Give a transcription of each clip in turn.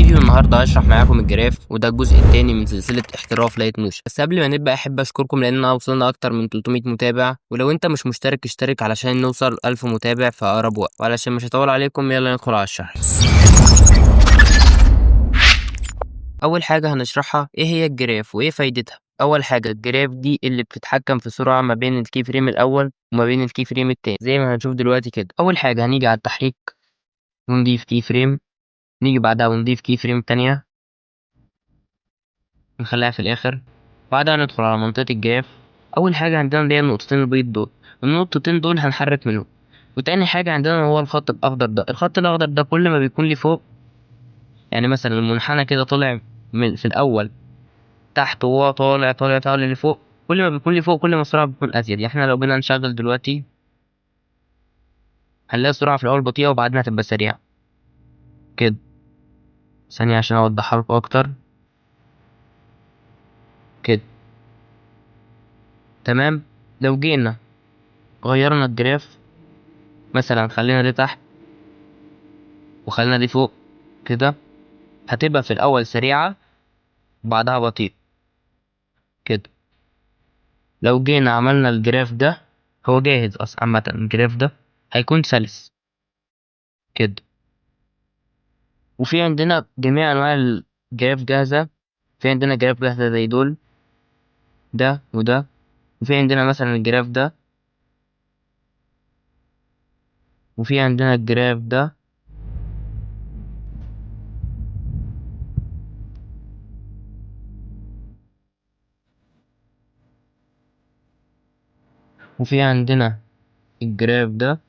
فيديو النهارده هشرح معاكم ال graph، وده الجزء الثاني من سلسلة احتراف Alight Motion. بس قبل ما نبدا احب اشكركم لاننا وصلنا اكتر من 300 متابع، ولو انت مش مشترك اشترك علشان نوصل 1000 متابع في اقرب وقت. وعلشان مش هطول عليكم يلا ندخل على الشرح. اول حاجة هنشرحها ايه هي ال graph وايه فايدتها. اول حاجة ال graph دي اللي بتتحكم في سرعة ما بين ال key frame الاول وما بين ال key frame التاني، زي ما هنشوف دلوقتي كده. اول حاجة هنيجي على التحريك ونضيف key frame، نيجي بعدها ونضيف key frame تانية نخليها في الاخر. بعدها ندخل على منطقة ال graph. اول حاجة عندنا اللي هي النقطتين البيض دول، النقطتين دول هنحرك منهم. وتاني حاجة عندنا هو الخط الاخضر ده، الخط الاخضر ده كل ما بيكون لفوق، يعني مثلا المنحنى كده طلع من في الاول تحت وهو طالع طالع طالع لفوق، كل ما بيكون لفوق كل ما السرعة بتكون ازيد. يعني احنا لو جينا نشغل دلوقتي هنلاقي السرعة في الاول بطيئه وبعدين هتبقى سريعة كده. ثانية عشان اوضحها لكم اكتر كده. تمام. لو جينا غيرنا ال graph مثلا، خلينا دي تحت وخلينا دي فوق كده، هتبقى في الاول سريعة وبعدها بطيء كده. لو جينا عملنا ال graph ده، هو جاهز اصلا عامة، ال graph ده هيكون سلس كده. وفي عندنا جميع انواع ال graph جاهزة، في عندنا graph جاهزة زي دول، ده وده، وفي عندنا مثلا ال graph ده، وفي عندنا ال graph ده، وفي عندنا ال graph ده،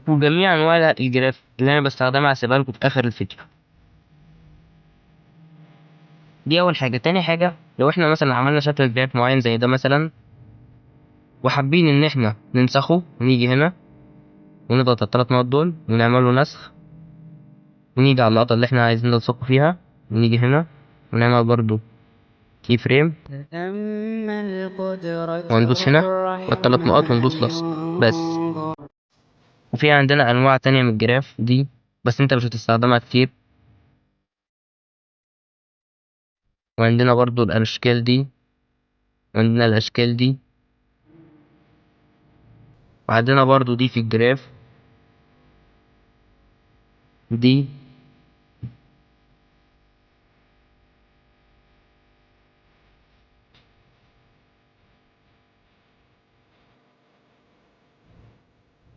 وجميع انواع ال graph اللي انا بستخدمها هسيبها لكم في اخر الفيديو. دي اول حاجة. تاني حاجة، لو احنا مثلا عملنا شكل graph معين زي ده مثلا، وحابين ان احنا ننسخه، نيجي هنا ونضغط على الثلاث نقط دول ونعمله نسخ، ونيجي على اللقطة اللي احنا عايزين نلصقه فيها، ونيجي هنا ونعمل برضو key frame، وندوس هنا والثلاث نقط وندوس لصق بس. وفي عندنا انواع تانية من ال graph دي، بس انت مش هتستخدمها كتير. وعندنا برضو الاشكال دي، وعندنا الاشكال دي، وعندنا برضو دي في ال graph دي.